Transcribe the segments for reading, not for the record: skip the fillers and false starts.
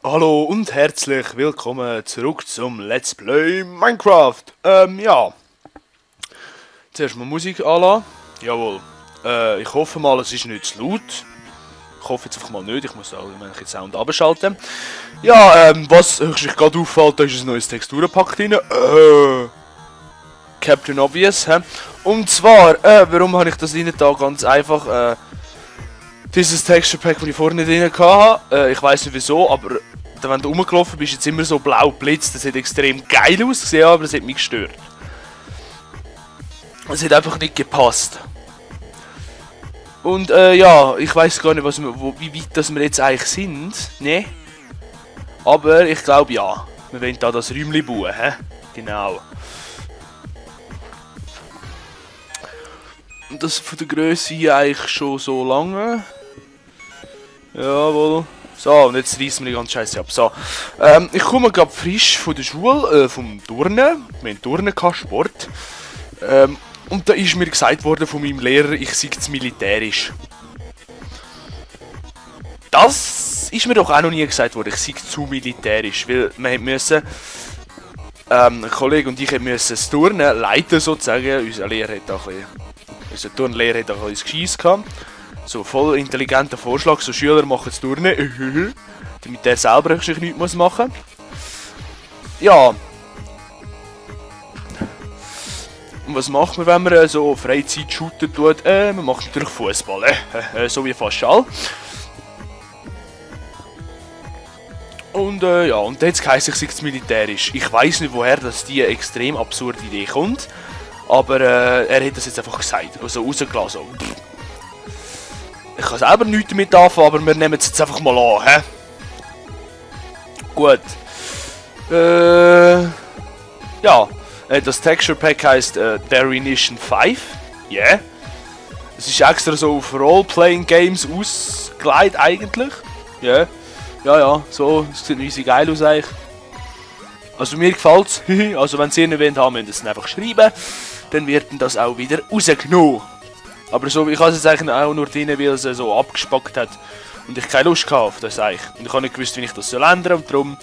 Hallo und herzlich willkommen zurück zum Let's Play Minecraft. Ja. Zuerst mal Musik anlassen. Jawohl. Ich hoffe mal, es ist nicht zu laut. Ich hoffe jetzt einfach mal nicht, ich muss auch den Sound abschalten. Ja, was euch gerade auffällt, da ist ein neues Texturenpack drin. Captain Obvious, hä? Und zwar, warum habe ich das rein da? Ganz einfach, dieses Texture Pack, das ich vorne drin hatte, ich weiß nicht wieso, aber wenn du rumgelaufen bist, jetzt immer so blau blitzt. Das hat extrem geil ausgesehen, aber es hat mich gestört. Es hat einfach nicht gepasst. Und ja, ich weiß gar nicht, wie weit das wir jetzt eigentlich sind, ne? Aber ich glaube ja, wir wollen da das Räumchen bauen, hä? Genau. Und das von der Größe hier eigentlich schon so lange. Jawohl. So, und jetzt reißen wir die ganze Scheiße ab. So, ich komme gerade frisch von der Schule, vom Turnen. Wir haben Turnen gehabt, Sport. Und da ist mir gesagt worden von meinem Lehrer, ich sei zu militärisch. Das ist mir doch auch noch nie gesagt worden, ich sei zu militärisch. Weil wir müssen, ein Kollege und ich müssen das Turnen leiten sozusagen. Unser Lehrer hat da ein bisschen, unser Turnlehrer hat da ein bisschen Geschiss gehabt. So voll intelligenter Vorschlag, so Schüler machen das Turnen, damit der selber sich nichts machen muss. Ja. Und was macht man, wenn man so Freizeit-Shooter tut? Man macht natürlich Fußball, so wie fast alle. Und ja, und jetzt heisst ich es militärisch. Ich weiß nicht, woher das die extrem absurde Idee kommt, aber er hat das jetzt einfach gesagt, also rausgelassen. Ich kann selber nichts damit anfangen, aber wir nehmen es jetzt einfach mal an, hä? Gut. Ja. Das Texture Pack heisst Derinition 5. Yeah. Es ist extra so auf Role-Playing Games ausgelegt eigentlich. Yeah. Ja, so. Es sieht riesig geil aus eigentlich. Also mir gefällt es. Also wenn Sie nicht haben, müsst ihr es einfach schreiben. Dann wird das auch wieder rausgenommen. Aber so, ich habe es jetzt eigentlich auch nur drin, weil es so abgespackt hat. Und ich keine Lust hatte auf das eigentlich. Und ich habe nicht gewusst, wie ich das ändern soll. Und darum,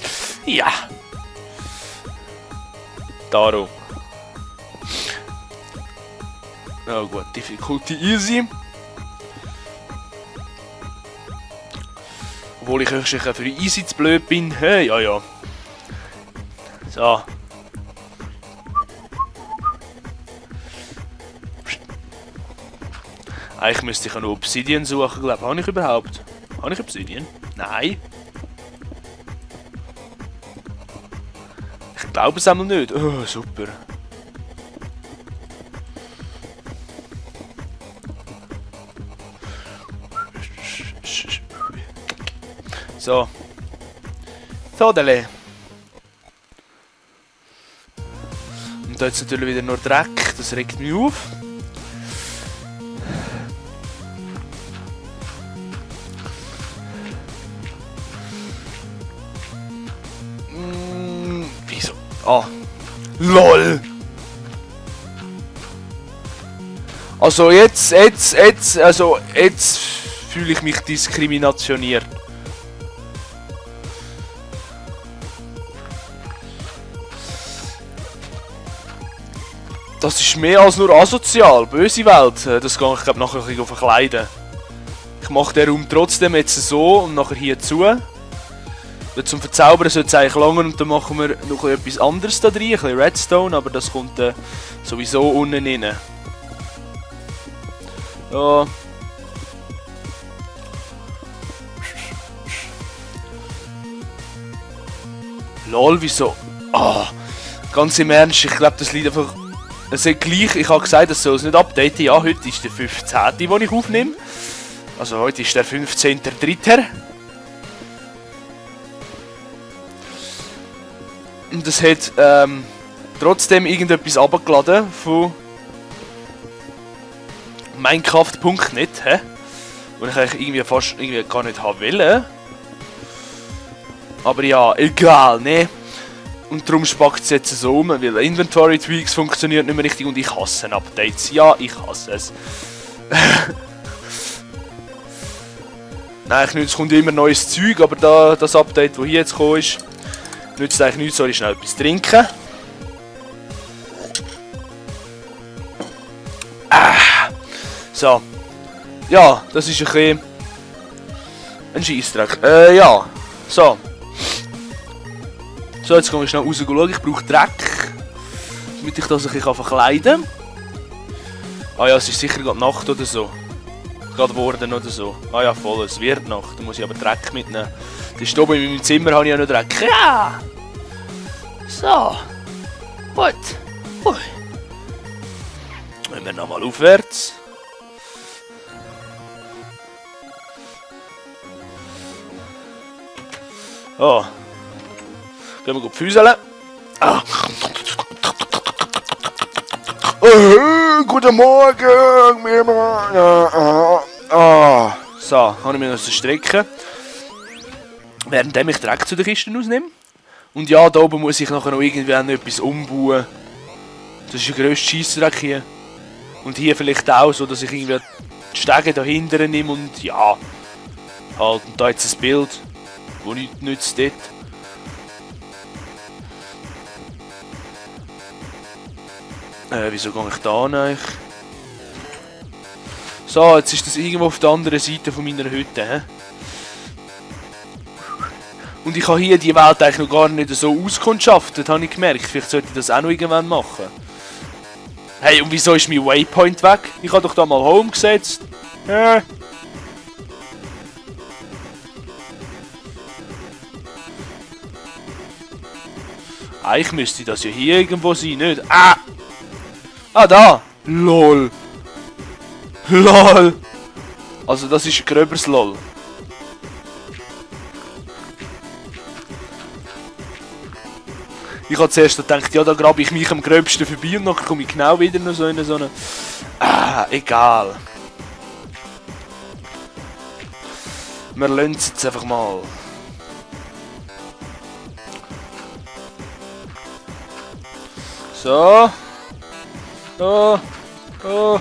ja. Darum. Na gut, Difficulty easy. Obwohl ich höchstens für easy zu blöd bin. Hey, ja. So. Eigentlich müsste ich ja noch Obsidian suchen, glaube ich. Habe ich überhaupt? Habe ich Obsidian? Nein. Ich glaube es einmal nicht. Oh, super. So. Todele. Und da jetzt natürlich wieder nur Dreck. Das regt mich auf. Wieso? Ah. LOL! Also jetzt fühle ich mich diskriminationiert. Das ist mehr als nur asozial. Böse Welt. Das kann ich glaube nachher ein bisschen verkleiden. Ich mache den Raum trotzdem jetzt so und nachher hier zu. Zum Verzaubern sollte es eigentlich langen und dann machen wir noch etwas anderes da drin, ein bisschen Redstone, aber das kommt sowieso unten rein. Ja. Lol, wieso? Ah, ganz im Ernst, ich glaube das liegt einfach... Es ist gleich, ich habe gesagt, es soll es nicht updaten. Ja, heute ist der 15., den ich aufnehme. Also heute ist der 15.3. Und es hat trotzdem irgendetwas abgeladen von Minecraft.net, hä? Und ich eigentlich irgendwie gar nicht haben wollen. Aber ja, egal, ne? Und darum spackt es jetzt so um, weil Inventory Tweaks funktioniert nicht mehr richtig und ich hasse Updates. Ja, ich hasse es. Nein, es kommt immer neues Zeug, aber das Update, das hier jetzt gekommen ist, nützt eigentlich nichts. Soll ich schnell etwas trinken? So. Ja, das ist ein bisschen ein Scheissdreck. Ja. So. So, jetzt komme ich schnell raus und schauen. Ich brauche Dreck, damit ich das ein bisschen verkleiden kann. Ah ja, es ist sicher gerade Nacht oder so. Gerade geworden oder so. Ah ja, voll, es wird Nacht. Da muss ich aber Dreck mitnehmen. Das ist oben in meinem Zimmer, habe ich ja noch Dreck. Ja! So. Gut. Ui. Gehen wir nochmal aufwärts. Oh. Gehen wir gut füßeln. Ah. Guten Morgen! So, habe ich mir noch strecken. Währenddem ich Dreck zu den Kisten ausnehme. Und ja, da oben muss ich nachher noch irgendwie etwas umbauen. Das ist der grösste Scheissdreck hier. Und hier vielleicht auch so, dass ich irgendwie die Stege dahinter nehme und ja. Halt, und da jetzt ein Bild, das nichts nützt dort. Wieso gehe ich da nicht? So, jetzt ist das irgendwo auf der anderen Seite von meiner Hütte. He? Und ich habe hier die Welt eigentlich noch gar nicht so auskundschaftet, habe ich gemerkt. Vielleicht sollte ich das auch noch irgendwann machen. Hey, und wieso ist mein Waypoint weg? Ich habe doch da mal Home gesetzt. Eigentlich müsste das ja hier irgendwo sein, nicht? Ah! Ah, da! LOL! LOL! Also das ist ein gröberes LOL. Ich habe zuerst gedacht, ja, da grabe ich mich am gröbsten vorbei und dann komme ich genau wieder noch so in so eine... Ah, egal. Wir lassen es jetzt einfach mal. So. So. So.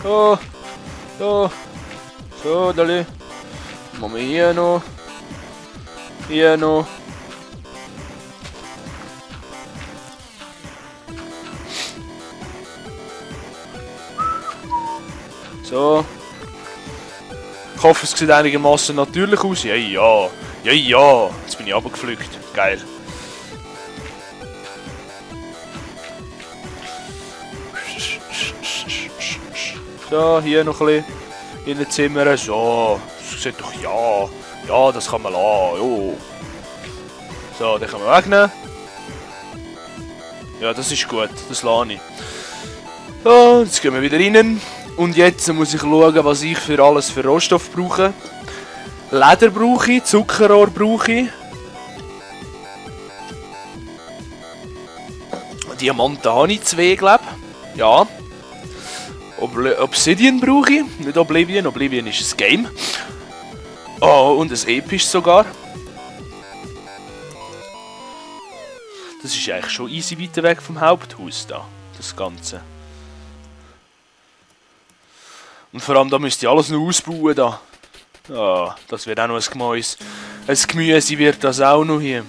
So. So. So, dali. Machen wir hier noch. Hier noch. So. Ich hoffe, es sieht einigermaßen natürlich aus. Ja, ja. Ja, ja. Jetzt bin ich runtergepflückt. Geil. So, hier noch ein bisschen in den Zimmern. So. Das sieht doch ja. Ja, das kann man lassen. Jo. So, den können wir wegnehmen. Ja, das ist gut. Das lasse ich. So, jetzt gehen wir wieder rein. Und jetzt muss ich schauen, was ich für alles für Rohstoff brauche. Leder brauche ich, Zuckerrohr brauche ich. Diamanten habe ich 2, glaube ich. Ja. Obsidian brauche ich. Nicht Oblivion, Oblivion ist ein Game. Oh, und ein episches sogar. Das ist eigentlich schon easy weiter weg vom Haupthaus da. Das Ganze. Und vor allem, da müsst ihr alles noch ausbauen da. Ja, das wird auch noch ein Gemäus. Ein Gemüse wird das auch noch hier.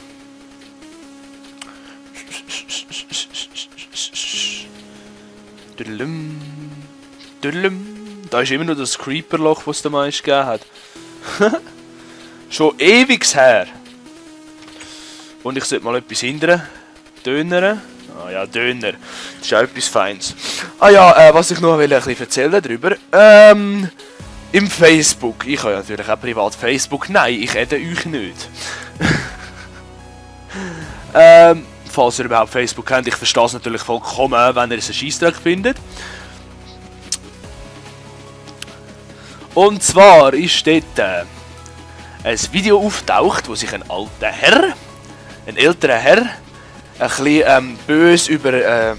Da ist immer noch das Creeperloch, das es da meist gegeben hat. Schon ewig her. Und ich sollte mal etwas hindern. Döner. Ah ja, Döner. Das ist auch etwas Feines. Ah ja, was ich noch ein bisschen erzählen darüber. Im Facebook. Ich habe ja natürlich auch privat Facebook. Nein, ich adde euch nicht. Falls ihr überhaupt Facebook kennt, ich verstehe es natürlich vollkommen, wenn ihr es einen Scheissdreck findet. Und zwar ist dort ein Video auftaucht, wo sich ein alter Herr, ein älterer Herr, ein bisschen böse über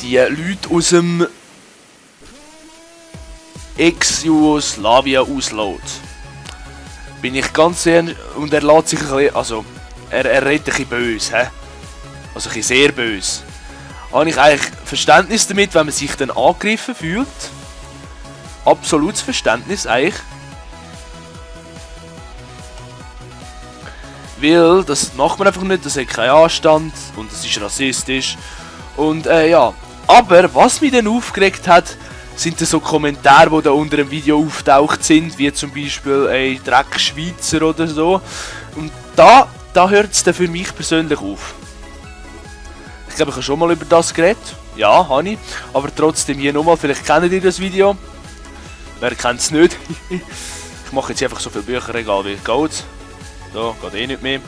die Leute aus dem Ex-Jugoslawien auslässt. Bin ich ganz ehrlich, und er lässt sich ein bisschen, also er redet ein bisschen böse, he? Also ein bisschen sehr böse. Habe ich eigentlich Verständnis damit, wenn man sich dann angegriffen fühlt. Absolutes Verständnis eigentlich. Weil das macht man einfach nicht, das hat keinen Anstand und das ist rassistisch. Und ja, aber was mich dann aufgeregt hat, sind dann so Kommentare, die da unter dem Video auftaucht sind, wie zum Beispiel ey, Dreck Schweizer oder so. Und da hört es dann für mich persönlich auf. Ich glaube, ich habe schon mal über das geredet. Ja, habe ich. Aber trotzdem hier nochmal, vielleicht kennt ihr das Video. Wer kennt es nicht? Ich mache jetzt einfach so viele Bücherregal wie geht. So, geht eh nicht mehr.